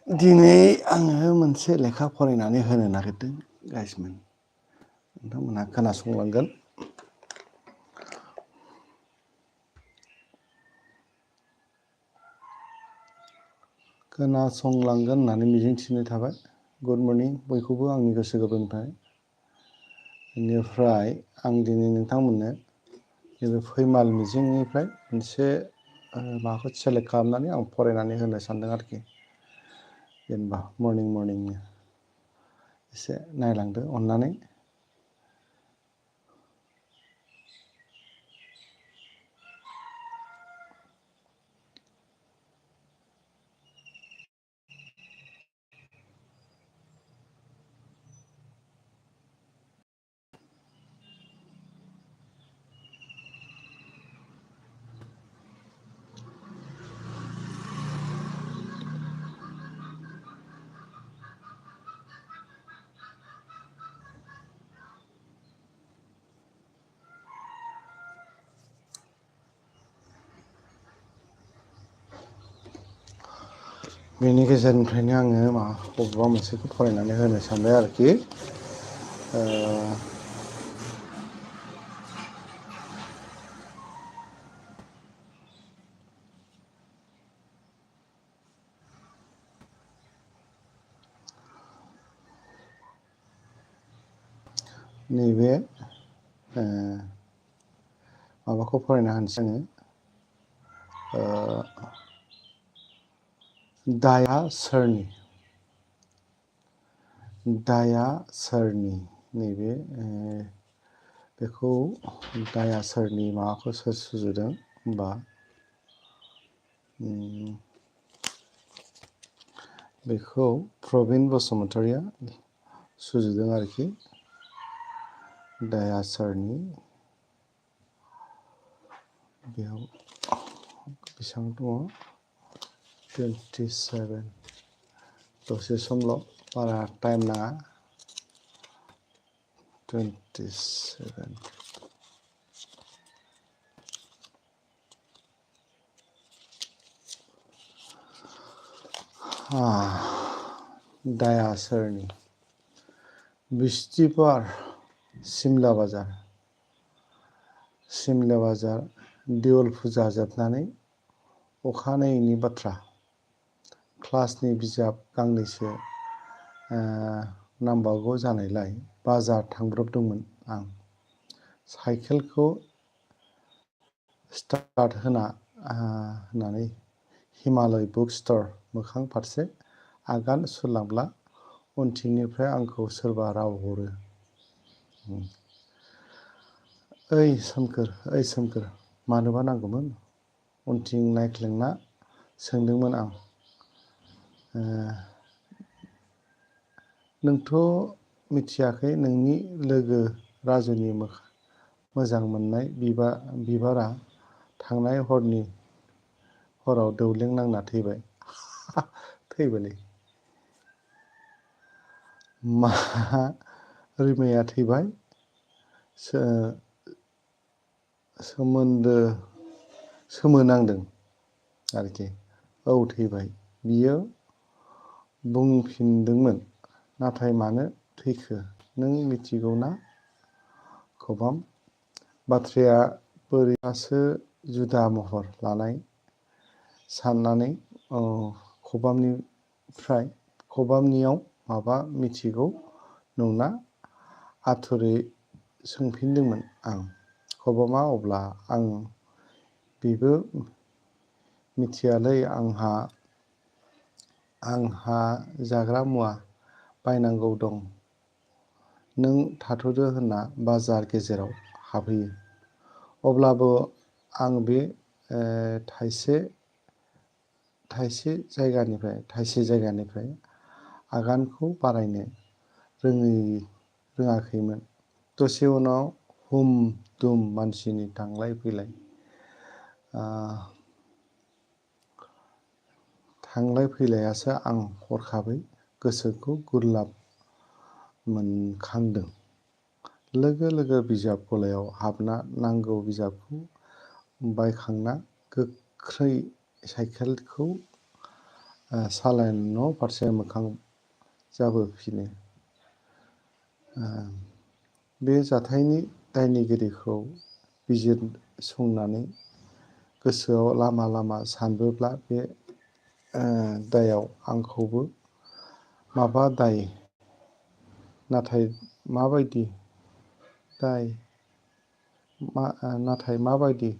दिनै आङो मोनसे लेखा फरायनानै होनो नागिरदों गाइसमोन। नोंथांमोनहा खोनासंलांगोन। खोनासंलांगोन होननानै मिजिंथिनाय थाबाय। गुड मर्निं बयखौबो आंनि गोसो गोरबोनिफ्राय। बेनिफ्राय आं दिनै नोंथांमोननो नैबे फैमाल मिजिंनिफ्राय मोनसे माबाखौ सेलेक्ट खालामनानै आं फरायनानै होनो सानदों आरोखि। जेनेबा मर्निंनि एसे नायलांदो अननानै। बेनि गेजेरनिफ्रायनो आङो बबेबा मोनसेखौ फरायनानै होनो सानबाय आरोखि। नैबे माबाखौ फरायना होनोसै आङो। दाया सोरनि? दाया सोरनि? नैबे बेखौ दाया सोरनि माबाखौ सोर सुजुदों होमबा बेखौ प्रबिन बसुमतारिया सुजुदों आरोखि। दाया सोरनि? बेयाव बेसेबां दङ? 27 दसे समल' बारा टाइम नाङा। 27 दाया सोरनि? बिस्तिबार सिमला बाजार देवल फुजा जोबनानै अखानायैनि बाथ्रा। क्लासनि बिजाब गांनैसो नांबावगौ जानायलाय बाजार थांब्रबदोंमोन आं। साइकेलखौ स्टार्ट होनानै हिमालय बुक स्ट'र मोखां फारसे आगान सुरलांब्ला उनथिंनिफ्राय आंखौ सोरबा राव हरो। ओइ सोमखोर मानोबा नांगौमोन? उनथिं नायख्लेंना सोंदोंमोन आं। नोंथ' मिथियाखै नोंनि लोगो राजुनि मोजां मोननाय बिबारा थांनाय हराव दौलें नांना थैबाय। थैबायलै। मा रैमाया थैबाय? सोमोनांदों आरोखि। औ थैबाय। बियो बुंफिनदोंमोन। नाथाय मानो थैखो नों मिथिगौ ना खबाम? बाथ्राया बोरैबासो जुदा महर लानाय साननानै खबामनियाव माबा मिथिगौ नंना आथुरै सोंफिनदोंमोन आं। खबामा अब्ला बेबो मिथियालै आंहा जाग्रा मुवा बायनांगौ दं। नों थाथ'दो होनना बाजार गेजेराव हाबहैयो। अब्लाबो आं बे थाइसे जायगानिफ्राय आगानखौ बारायनो रोङाखैमोन। दसे उनाव हुम दुम मानसिनि थांलाय फैलाय। थांलाय फैलायासो आं हरखाबै गोसोखौ गुरलाब मोनखांदों। लोगो लोगो बिजाब गलायाव हाबना नांगौ बिजाबखौ बायखांना गोख्रै साइकेलखौ सालायना न' फारसे मोखां जाबोफिनो। बे जाथायनि दायनिगिरिखौ बिजिरसंनानै गोसोआव लामा लामा सानबोब्ला बे दायाव आंखौबो माबा दाय, नाथाय माबायदि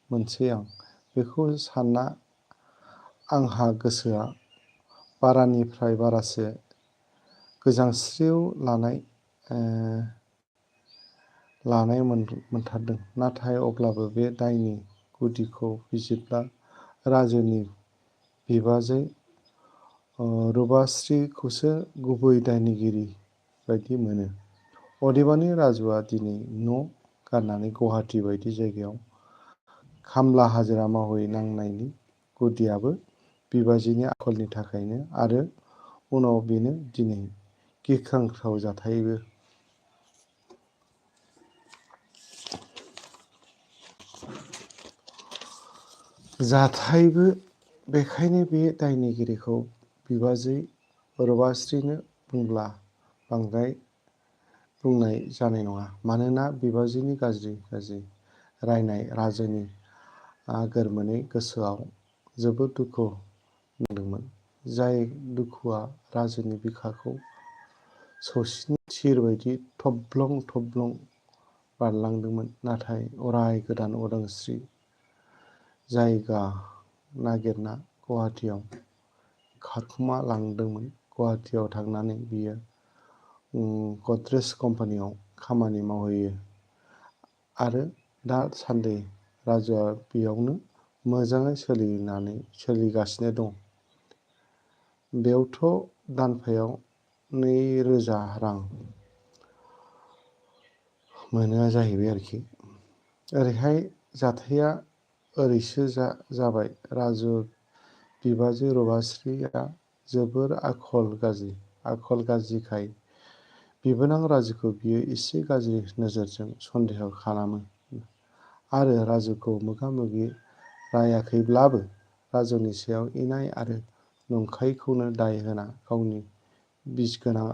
मोनसै आं बेखौ सानना आंहा गोसोआ बारानिफ्राय बारासो गोजांस्रिउ लानाय मोनथारदों। नाथाय अब्लाबो बे दायनि गुदिखौ बिजिरब्ला राजुनि बिबाजै रुपास्रिखौसो गुबै दायनिगिरि बायदि मोनो। अदेबानि राजुआ दिनै न' गारनानै गुवाहाटि बायदि जायगायाव खामला हाजिरा मावहैनांनायनि गुदियाबो बिबाजैनि आखलनि थाखायनो आरो उनाव बेनो दिनै गिख्रांथाव जाथायबो बेखायनो बे दायनिगिरिखौ बिबाजै रुपास्रिनो बुंब्ला बांद्राय बुंनाय जानाय नङा। मानोना बिबाजैनि गाज्रि रायनाय राजुनि आगोर मोनै गोसोआव जोबोद दुखु नांदोंमोन। जाय दुखुआ राजुनि बिखाखौ सौसिनि थिर बायदि थब्लं थब्लं बारलांदोंमोन। नाथाय अराय गोदान उदांस्रि जायगा नागिरना गुवाहाटियाव खारखोमा लांदोंमोन। गुवाहाटियाव थांनानै बियो गद्रेज कम्पानियाव खामानि मावहैयो आरो दासान्दि राजुआ बेयावनो मोजाङै सोलिगासिनो दं। बेयावथ' दानफायाव 2,000 रां मोनो जाहैबाय ओरैहाय जाथाया ओरैसो जाबाय। राजु बिबाजै रुपास्रिया जोबोर आखल गाज्रिखाय बिबोनां राजुखौ बियो एसे गाज्रि नोजोरजों सन्देह खालामो आरो राजुखौ मोगा-मोगि रायाखैब्लाबो राजुनि सायाव इनाय आरो नंखायखौनो दाय होना गावनि बिसगोनां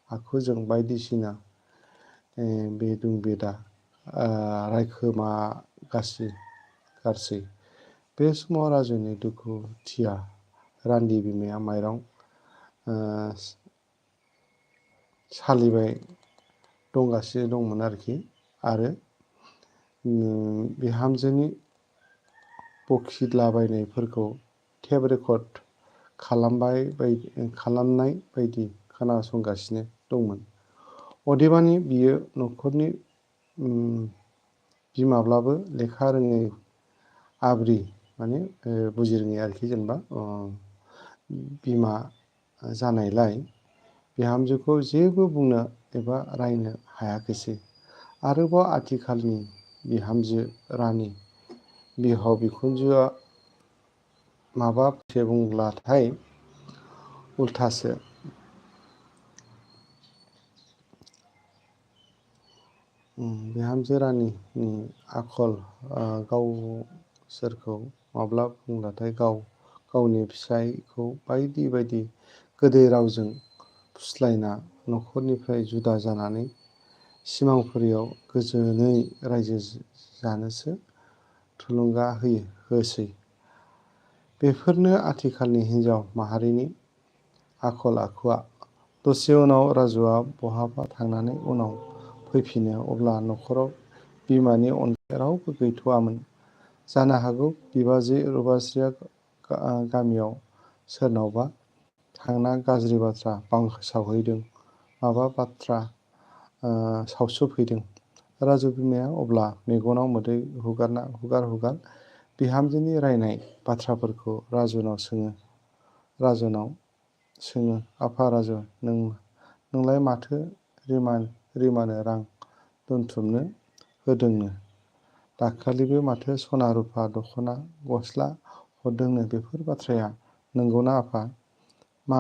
आखुजों बायदिसिना बेदुं-बेदा रायखोमागारसै। बे समाव राजुनि दुखुथिया रान्दि बिमाया माइरं सालिबाय दंगासिनो दंमोन आरो बिहामजोनि बखिलाबायनायफोरखौ टेप रेकर्ड खालामनाय बायदि खोनासंगासिनो दंमोन। अदेबानि बियो नखरनि बिमाब्लाबो लेखा रोङै आब्रि बुजिरोङै जेनेबा बिमा जानायलाय बिहामजोखौ जेबो बुंनो एबा रायनो हायाखिसै। आरोबाव आथिखालनि बिहामजो रानि बिहाव बिखुनजोआ माबा फंसे बुंब्लाथाय उल्थासो। बिहामजो रानिनि आखल गावसोरखौ माब्ला बुंब्लाथाय गावनि फिसायखौ बायदि बायदि गोदै रावजों फुस्लायना नखरनिफ्राय जुदा जानानै सिमांफुरियाव गोजोनै रायजो जानोसो थुलुंगा होसै। बेफोरनो आथिखालनि हिनजाव माहारिनि आखल आखुवा। दसे उनाव राजुआ बहाबा थांनानै उनाव फैफिनो। अब्ला नखराव बिमानि अनगायै रावबो गैथ'वामोन। जानो हागौ बिबाजै रुपास्रिया गामियाव सोरनावबा थांना गाज्रि बाथ्रा बांसावहैदों, माबा बाथ्रा सावसुबहैदों। राजु बिमाया अब्ला मेगनाव मोदै हुगार बिहामजोनि रायनाय बाथ्राफोरखौ राजुनाव सोङो आफा राजु, नोंलाय माथो रिमानो रां दोनथुमनो होदोंनो? दाखालिबो माथो सना रुपा दख'ना गस्ला हरदोंनो बेफोर बाथ्राया नंगौना आफा? मा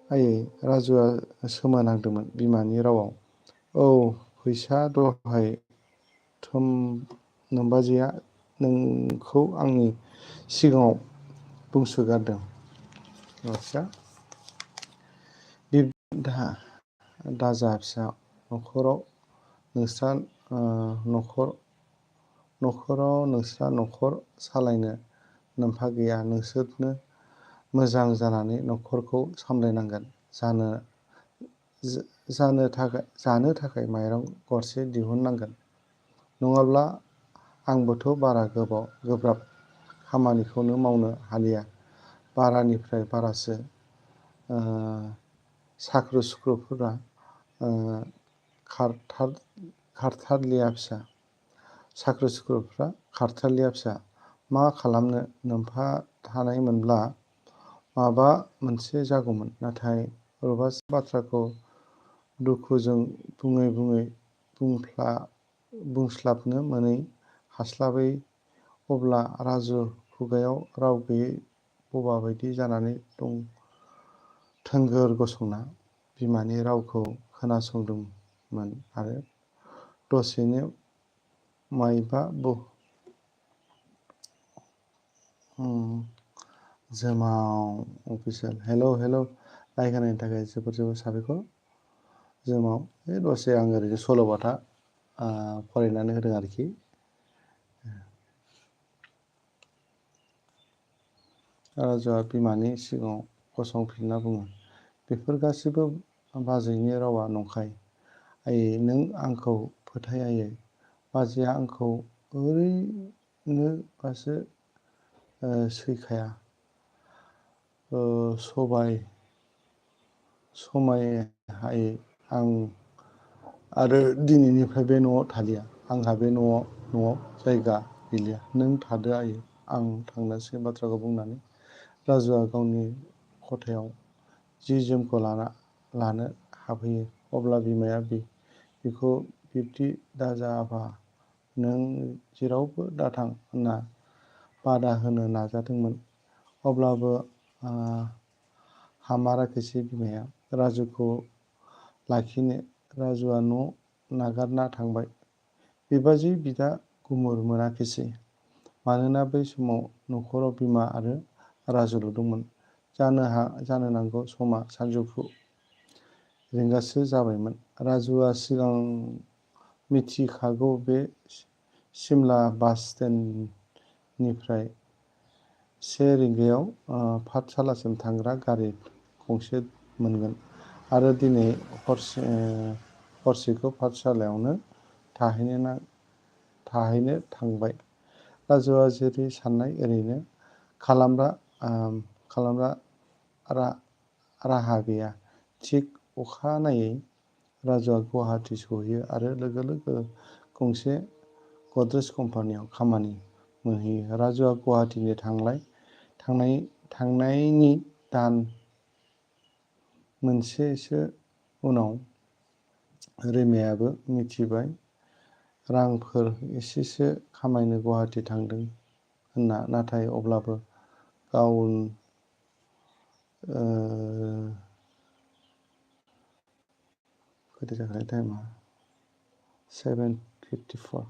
आयै? राजुआ सोमोनांदोंमोन बिमानि रावआव। औ फैसा दहाय नोम्बाजैया नोंखौ आंनि सिगाङाव बुंसोगारदों फिसा दाजा फिसा न'खराव नोंस्रा न'खराव नोंस्रा न'खर सालायनो नोमफा गैया। नोंसोरनो मोजां जानानै न'खरखौ सामलायनांगोन। जानो थाखाय माइरं गरसे दिहुननांगोन। नङाब्ला आंबोथ' बारा गोब्राब खामानिखौनो मावनो हालिया। बारानिफ्राय बारासो साख्रु सुख्रुफोरा खारथारलिया फिसा। मा खालामनो नोमफा थानायमोनब्ला माबा मोनसे जागौमोन। नाथाय रबासि बाथ्राखौ दुखुजों बुङै बुंस्लाबनो मोनै हास्लाबै अब्ला राजु खुगायाव राव गैयै बबा बायदि जानानै दं। थोंगोर गसंना बिमानि रावखौ खोनासंदोंमोन आरो दसेनो मायबा जोमाव अफिसियेल हेल' लाइक होनायनि थाखाय जोबोर साबायखर। जोमाव दसे आं ओरैनो सल'बाथा फरायनानै होदों आरोखि। राजुआ बिमानि सिगाङाव गसंफिनना बुङो, बेफोर गासिबो बाजैनि रावा नंखाय। आयै, नों आंखौ फोथाय आयै। बाजैया आंखौ ओरैनोबासो सैखाया। समायहाय आं आरो दिनैनिफ्राय बे न'आव थालिया। आंहा बे न'आव जायगा गैलिया। नों थादो आयै। आं थांनोसै। बाथ्राखौ बुंनानै राजुआ गावनि खथायाव जि जोमखौ लानो हाबहैयो। अब्ला बिमाया बिखौ बिब्दि दाजा आफा, नों जेरावबो दाथां होनना बादा होनो नाजादोंमोन। अब्लाबो हामाराखिसै बिमाया राजुखौ लाखिनो। राजुआ न' नागारना थांबाय। बिबाजै बिदा गुमुर मोनाखिसै। मानोना बै समाव न'खराव बिमा आरो राजुल' दंमोन। जानो नांगौ समा सानजौफु रिंगासो जाबायमोन। राजुआ सिगां मिथिखागौ बे सिमला बास स्टेन्डनिफ्राय 1 रिंगायाव पाठसालासिम थांग्रा गारि गंसे मोनगोन आरो दिनै हरसेखौ पाठसालायावनो थाहैनो थांबाय। राजुआ जेरै साननाय एरैनो खालामग्रा राहा गैया। थिग अखानायै राजुआ गुवाहाटि सहैयो आरो लोगो गंसे गद्रेज कम्पानियाव खामानि मोनहैयो। राजुआ गुवाहाटिनि थांनायनि दान मोनसेसो उनाव रिमायाबो मिथिबाय रांफोर एसेसो खामायनो गुवाहाटि थांदों होनना। नाथाय अब्लाबो खैथा जाखोथाय टाइमा 7:54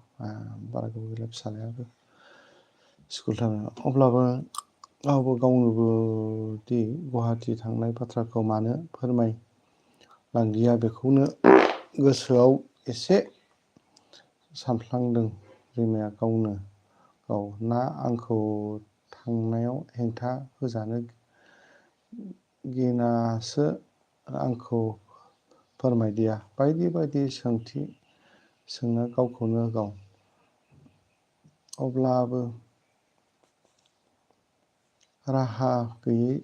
बारा गोबाव गैला फिसालायाबो स्कुल थाङो। अब्लाबो गावनोबो दि गुवाहाटि थांनाय बाथ्राखौ मानो फोरमायलांदिया बेखौनो गोसोआव एसे सानफ्लांदों रिमाया गावनो गाव। ना आंखौ थांनायाव हेंथा होजानो गिनासो आंखौ फोरमायदिया। बायदि सोंथि सोङो गावखौनो गाव। अब्लाबो राहा गैयै।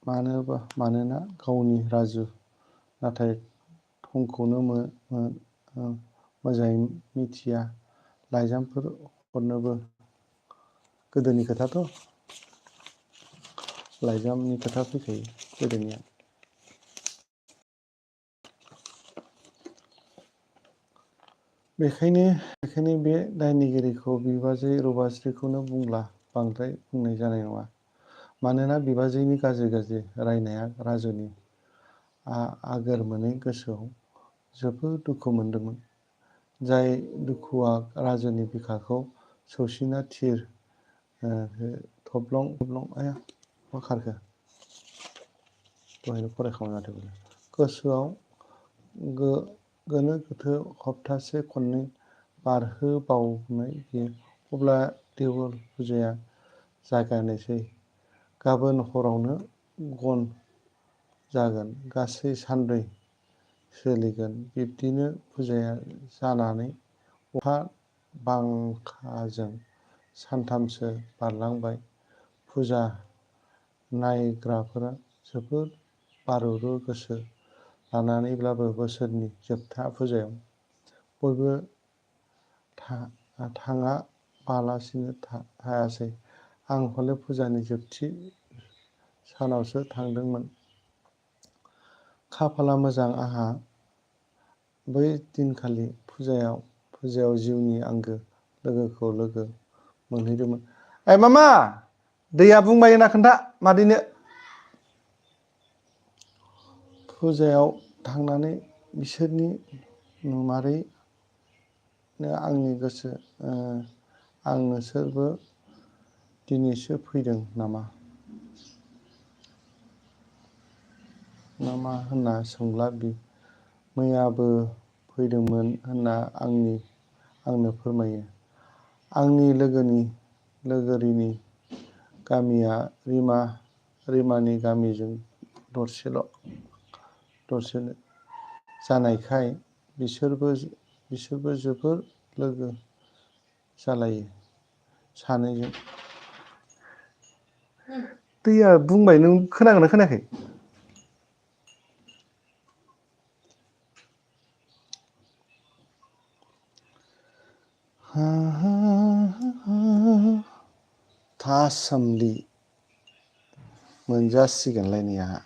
मानोना गावनि राजु। नाथाय थंखौनो मोजाङै मिथिया। लाइजामफोर हरनोबो। गोदोनि खोथाथ'। लाइजामनि खोथा फैखायो गोदोनिया। बेखायनो बे दायनिगिरिखौ बिबाजै रबास्रिखौनो बुंब्ला बांद्राय बुंनाय जानाय नङा। मानोना बिबाजैनि गाज्रि रायनाया राजुनि आगोर मोनै गोसोआव जोबोद दुखु मोनदोंमोन। जाय दुखुआ राजुनि बिखाखौ सौसिना थिर थब्लं मा खारखो दहायनो फरायखांबाय माथो गोसोआव गोनो गोथो हप्तासे खननै बारहोबावनाय बियो अब्ला देवोल फुजाया जागायनोसै गाबोन हरावनो गन जागोन गासै सानब्रै सोलिगोन बिब्दिनो फुजाया जानानै अखा बांखाजों सानथामसो बारलांबाय फुजा नायग्राफोरा जोबोद बारुरु गोसो लानानैब्लाबो बोसोरनि जोबथा फुजायाव बयबो थाङा बालासिनो थायासै आं हले फुजानि जोबथि सानावसो थांदोंमोन खाफाला मोजां आंहा बै दिनखालि फुजायाव जिउनि आंगो लोगोखौ लोगो मोनहैदोंमोन मामा दैया बुंबाय होनना खोन्था मादैनो फुजायाव थांनानै बिसोरनि नुमारैनो आंनि गोसो आं नोंसोरबो दिनैसो फैदों नामा होनना सोंब्ला मैयाबो फैदोंमोन होनना आंनो फोरमायो आंनि लोगोरिनि गामिया रिमानि गामिजों दरसेल' जानायखाय बिसोरबो जोबोर लोगो जालायो सानैजों दैया बुंबाय नों खोनागोनना खोनायाखै थासोमलि मोनजासिगोनलाय नै आंहा